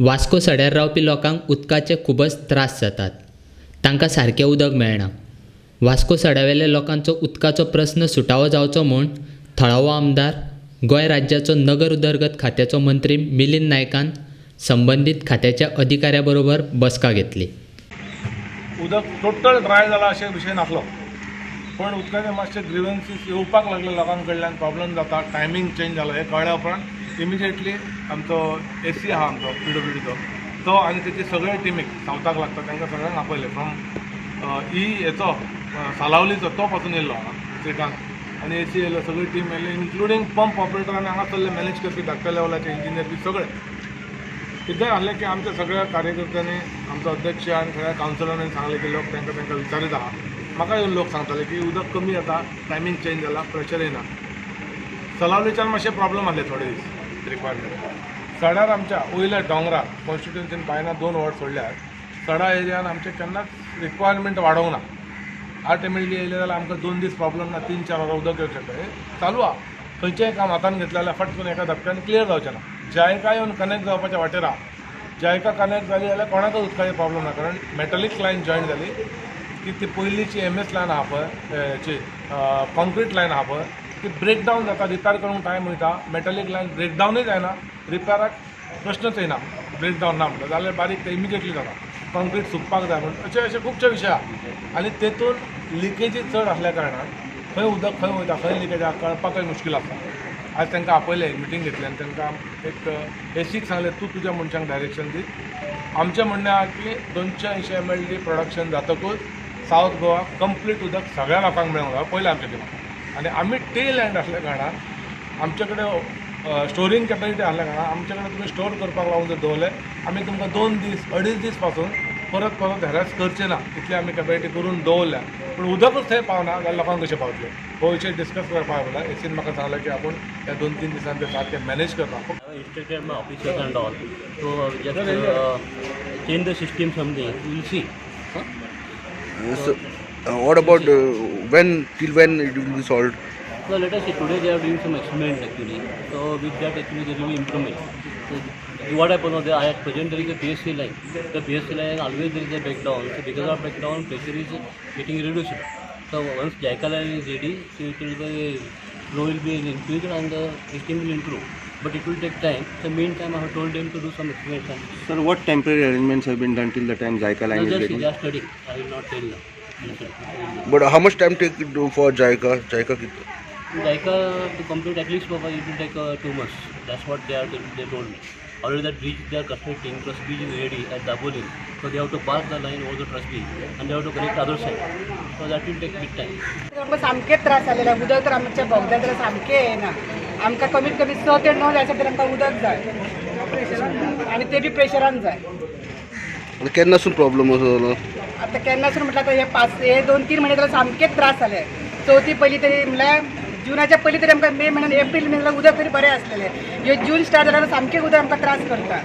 वास्को सड्यार रावपी लोकांक उदकाचे खुबच त्रास जातात. तांकां सारकें उदक मेळना. वास्को सड्यावेल्या लोकांचो उदकाचो प्रस्न सुटावो जावचो म्हूण थळावो आमदार, गोंय राज्याचो नगर उदरगत खात्याचो मंत्री मिलिंद नायकान संबंदीत खात्याच्या अधिकाऱ्या बरोबर बसका घेतली. उदक टोटल ड्राय जाला अशें विशय नासलो, पण उदकाचे मातशे ग्रिवन्सीस येवपाक लागले लोकां कडल्यान. प्रॉब्लम जाता, टायमींग चेंज जालो हें कळ्ळ्या उपरांत इमिजिएटली आमचो एसी आहा, आमचो पीडब्ल्यूडीचो तो आनी तेचे सगळे टिमीक सावथाक लागता तांकां सगळ्यांक आपयले. फ्रॉम ई हेचो सालावलीचो तो पासून येयल्लो हांगा श्रीकांत आनी एसी येयलो, सगळी टीम येयली, इन्क्लुडींग पंप ऑपरेटर आनी हांगासरले मॅनेज करपी धाकट्या लेवलाचे इंजिनियर बी सगळे. कितें आहलें की आमच्या सगळ्या कार्यकर्त्यांनी, आमचो अध्यक्ष आनी सगळ्या कावन्सिलरांनी सांगलें की लोक तांकां तांकां विचारीत आहा. म्हाका येवन लोक सांगताले की उदक कमी येता, टायमींग चेंज जाला, प्रेशर येना. सलावलीच्यान मातशे प्रॉब्लम आहले थोडे दीस रिक्वायरमेंट. सडार आमच्या वयल्या दोंगरार, कॉन्स्टिट्युन्सीन बायना दोन वॉर्ड सोडल्यार सडा एरियान आमचे केन्नाच रिक्वायरमेंट वाडोवंक ना. 8 एमएलडी येयले जाल्यार आमकां 2 दीस प्रॉब्लम ना, 3-4 वरां उदक येवंक शकता. हें चालू आहा. खंयचेंय काम हातान घेतलें जाल्यार फट करून एका धपक्यान क्लियर जावचें ना. जायका येवन कनेक्ट जावपाच्या वाटेर आहा. जायका कनेक्ट जाली जाल्यार कोणाकच उदकाचे प्रॉब्लम ना, कारण मेटलीक लायन जॉयन जाली की ती पयलींची एमएस लायन आहा पळय, हेची कॉन्क्रीट लायन आहा पळय, ती ब्रेकडावन जाता, रिपेर करूंक टायम वयता. मेटलीक लायन ब्रेकडावनूय जायना, रिपेराक प्रश्नच येना. ब्रेकडावन ना म्हणटा जाल्यार बारीक ते इमिजिएटली जाता. कॉन्क्रीट सुकपाक जाय म्हण अशे अशे खुबशे विशय आहा आनी तेतून लिकेजी चड आसल्या कारणान खंय उदक खंय वयता, खंय लिकेज आहा, कळपाकय मुश्कील आसा. आज तांकां आपयले, मिटींग घेतली आनी तांकां एक एसीक सांगलें, तूं तुज्या मनशांक डायरेक्शन दी. आमचें म्हणणें आहा की 280 एमएलडी प्रोडक्शन जातकूच सावथ गोवा कंप्लीट उदक सगळ्या लोकांक मेळूंक जाय पयलें आमच्या दिमाग. आनी आमी टेल एंड आसल्या कारणान, आमचे कडेन स्टोरींग कॅपेसिटी आसल्या कारणान, आमचे कडेन तुमी स्टोर करपाक लावन जर दवरले, आमी तुमकां 2 दीस, अडीच दीस पासून परत परत हॅरस करचे ना, इतली आमी कॅपेसिटी करून दवरल्या. पूण उदकच थंय पावना जाल्यार लोकांक कशें पावतलें? हो विशय डिस्कस करपाक लागला. एसीन म्हाका सांगलें की आपूण ह्या 2-3 दिसान ते सारकें मॅनेज करता. I have instructed my officers and all to just change the system something. We will see. Huh? So, what about when till when it will be solved? So let us see. Today they are doing some experiment actually. So with that actually there will be improvement. So what happened was that at present there is a PSC line. The PSC line, always there is a breakdown. So because of breakdown, pressure is getting reduced. So once JICA line is ready, so it will be flow will be increased and the system will improve. But it will take time. So meantime I have told them to do some experiments on this. Sir, what temporary arrangements have been done till the time JICA line No, is just ready? They are studying. I will not tell now. Understand? But how much time take it for JICA? JICA JICA to complete, at least Baba, it will take 2 months. That's what they told me. Already that bridge they are constructing, truss bridge is ready at Dabolim. So they have to pass the line over the truss bridge and they have to connect other side. So that will take bit time. आमकां सामकें त्रास जालेले. उदक तर आमच्या बोगद्यान तर सामकें येना. आमकां कमीत कमी 6 ते 9 जायसर तरी आमकां उदक जाय आनी ते बी प्रेशरान जाय. आनी केन्नासून प्रॉब्लम असो जालो? आतां केन्नासून म्हटल्यार आतां हे पांच हे 2-3 म्हयने जाल्यार सामकेच त्रास जाले. चवथी पयलीं तरी, म्हणल्यार जुनाच्या पयलीं तरी आमकां मे म्हयन्यान, एप्रील म्हयन्यान उदक तरी बरें आसलेलें. हे जून स्टार्ट जाल्यार सामकें उदक आमकां त्रास करता.